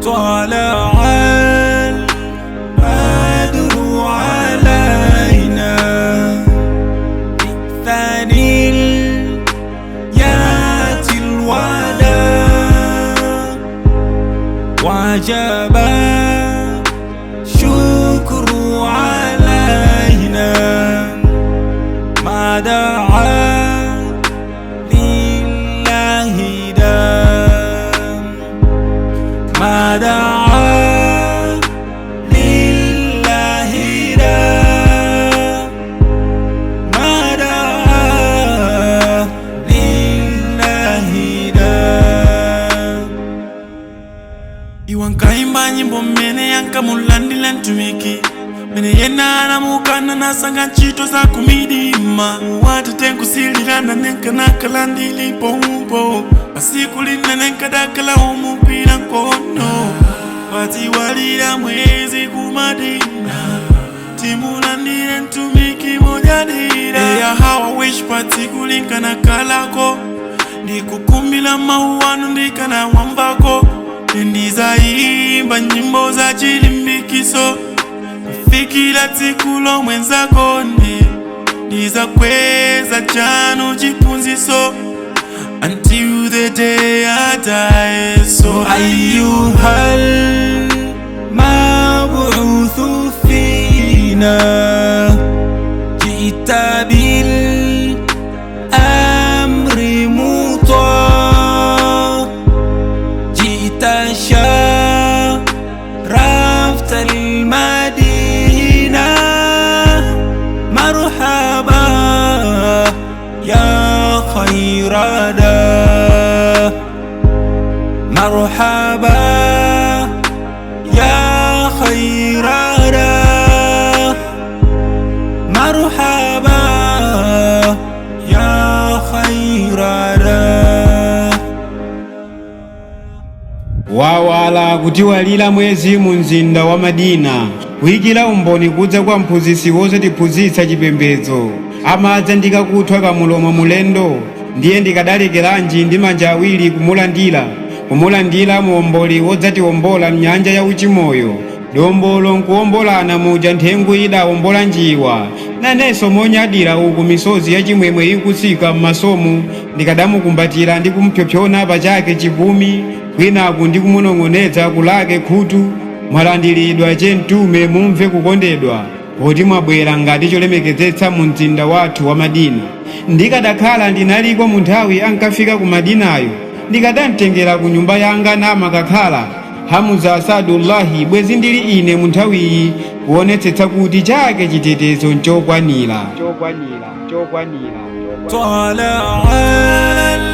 طلع البدر علينا بثاني يات الوداع وجب شكر علينا ما دعا لله دام ما دعا لله دام ما دعا لله دام. Iwe nkaimba nyimbo mmene yankamulandila mtumiki mene yena anamukana nasanga ntchito za kumidima watete nkusilirana nenkanakala ndilipompo pasiku lina nenkadakala umupira nkono watiwalira mwezi kumadina timulandire mtumiki mojadira eya hawa wish patsiku linkanakalako ndikukumbila mawu anu ndikanawambako ndizayimba nyimbo za chilimbikiso kufikira tsiku lomwenzako ndi ndizakweza chanu chiphunziso until the day I die, so. أيها المبعوث فينا جئت بالأمر مطاع جئت شرفت المدينة مرحبا يا خير دار مرحبا يا خير دار مرحبا يا خير دار. Wawala kutiwalira mwezi mu mzinda wa Madina, kuyikira umboni kudza kwa mphunzitsi wozatiphunzitsa chipembedzo. Amadza ndikakuthwa kamulomo mulendo, ndiye ndikadalekeranji ndi manja awiri kumulandira, kumulandira muomboli wodzatiwombola mnyanja ya uchimoyo. Dombolo nkuwombolana muja nthengu idawombola njiwa. Nanenso monyadira uku misozi yachimwemwe ikutsika m'masomu, ndikadamukumbatira ndi kumupyopyona pachake chipumi, kwinaku ndi kumunong'oneza kulake khutu: "Mwalandiridwa chentume, mumve kukondedwa poti mwabwera ngati cholemekezetsa mu mzinda wathu wa Madina." Ndikadakhala ndinaliko mu nthawi ankafika ku Madinayo, ndikadamtengera ku nyumba yanga namakakhala Hamuza Asadullahi. Bwezi ndili ine mu nthawiyi kuonetsetsa kuti chake chitetezo nchokwanira, chokwanira, chokwanira. طلع.